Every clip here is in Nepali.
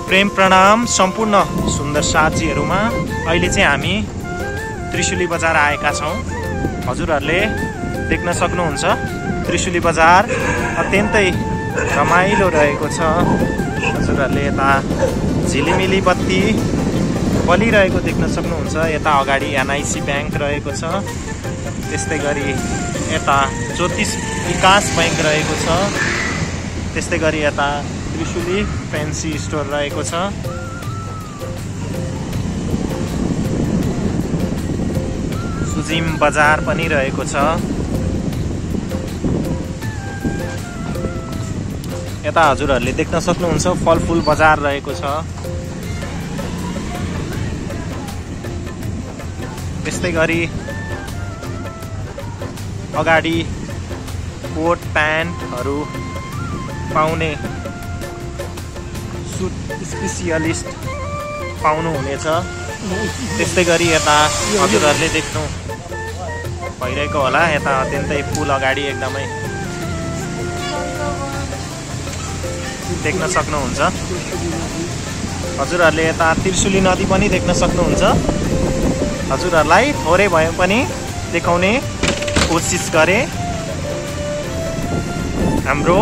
प्रेम प्रणाम सम्पूर्ण सुन्दर साथीहरुमा। अहिले चाहिँ हामी त्रिशुली बजार आएका छौं। हजुरहरुले देख्न सक्नुहुन्छ त्रिशुली बजार अत्यन्तै रमाइलो रहेको छ। हजुरहरुले यता झिलिमिली बत्ती बलिरहेको देख्न सक्नुहुन्छ। यता अगाडि एनआईसी बैंक रहेको छ। त्यस्तै गरी यता ज्योतिष विकास बैंक रहेको छ। त्यस्तै गरी यता त्रिशुली फैंसी स्टोर रहेको छ। सुजिम बजार पनि रहेको छ। यता हजुरहरुले देख्न सक्नुहुन्छ फलफुल बजार रहेको छ। त्यस्तै गरी अगाडि कोट प्यान्टहरु पाउने सुट स्पेशलिस्ट पाउनु हुनेछ। त्यस्तै गरी यता हजुरहरुले देख्नु भइरहेको होला, यता अत्यन्तै पुल अगाडि एकदमै देख्न सक्नुहुन्छ। हजुरहरुले यता त्रिशुली नदी पनि देख्न सक्नुहुन्छ। हजुरहरुलाई थोरै भए पनि देखाउने कोसिस गरे। हाम्रो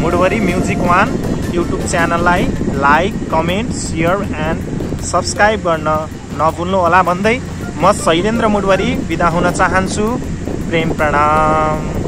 मुडवरी म्युजिक वान युट्युब च्यानललाई like, comment, share and subscribe गर्न नभुल्नु होला भन्दै म शैलेन्द्र मुडवरी बिदा हुन चाहन्छु। प्रेम प्रणाम।